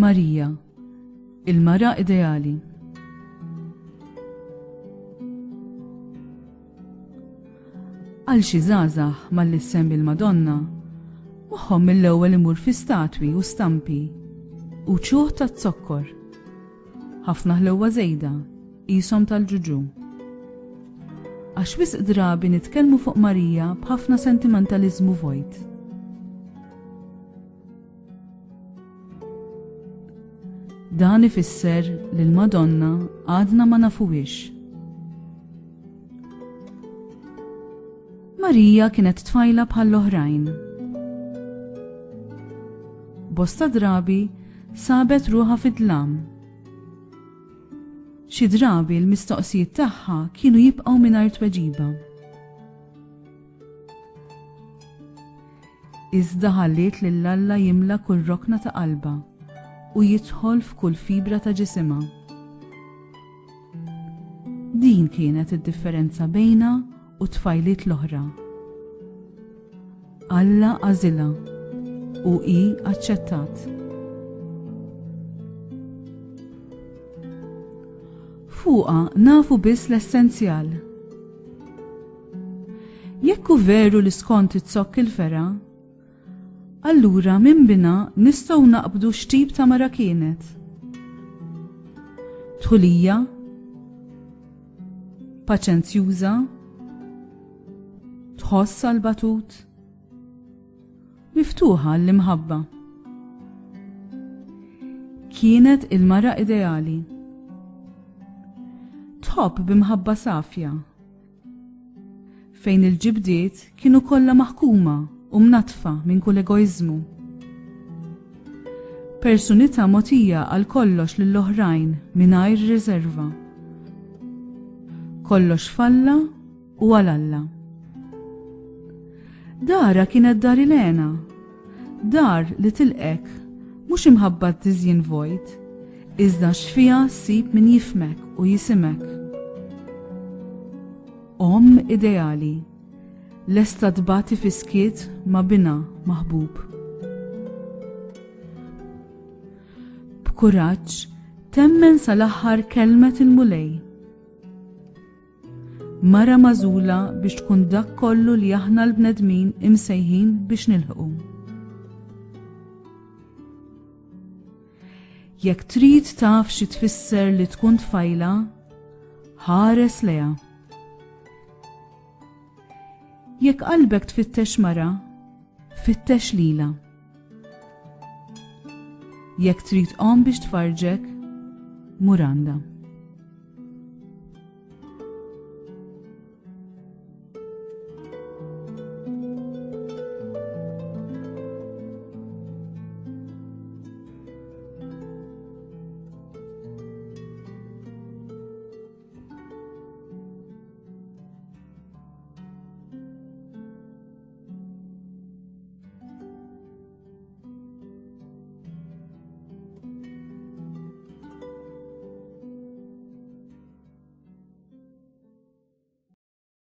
Marija, il-mara ideali. Għal xi żgħażagħ malli ssemmi l-Madonna, moħħhom mill-ewwel imur fi statwi u stampi, uċuħ taz-zokkor. Ħafna ħlewwa żejda, qishom tal-ġuġu. Għax wisq drabi nitkellmu fuq Marija b'ħafna sentimentaliżmu vojt. Dan ifisser li l-Madonna għadna ma nafuhiex. Marija kienet tfajla bħall-oħrajn. Bosta drabi sabet ruħha fid-dlam. Xi drabi l-mistoqsijiet tagħha kienu jibqgħu mingħajr tweġiba. Iżda ħalliet lil Alla jimla kull rokna ta' qalbha u jidħol f'kull fibra ta' ġisimha. Din kienet id-differenza bejnha u t-tfajliet l-oħra. Alla għażilha u hi aċċettat. Fuqha nafu biss l-essenzjal. Jekk hu veru li skont iz-zokk il-fergħa, allura minn binha nistgħu naqbdu x'tip ta' mara kienet. Dħulija, paċenzjuża, tħoss għall-batut, miftuħa għall-imħabba. Kienet il-mara ideali. Tħobb b'imħabba safja, fejn il-ġibdiet kienu kollha maħkuma u mnaddfa minn kull egoiżmu. Persunità mogħtija għal kollox lill-oħrajn mingħajr riserva. Kollox f'Alla u għal Alla. Darha kienet dar il-hena, dar li tilqek mhux imħabba d-diżjin vojt, iżda x'fiha ssib min jifhmek u jisimek. Omm ideali, lesta tbati fis-skiet ma' binha maħbub. B'kuraġġ temmen sal-aħħar kelmet il-Mulej. Mara magħżula biex tkun dak kollu li aħna l-bnedmin imsejħin biex nilħqu. Jekk trid taf xi tfisser li tkun tfajla, ħares lejha. Jekk qalbek tfittex mara, fittex lilha. Jekk trid omm biex tfarrġek, mur għandha.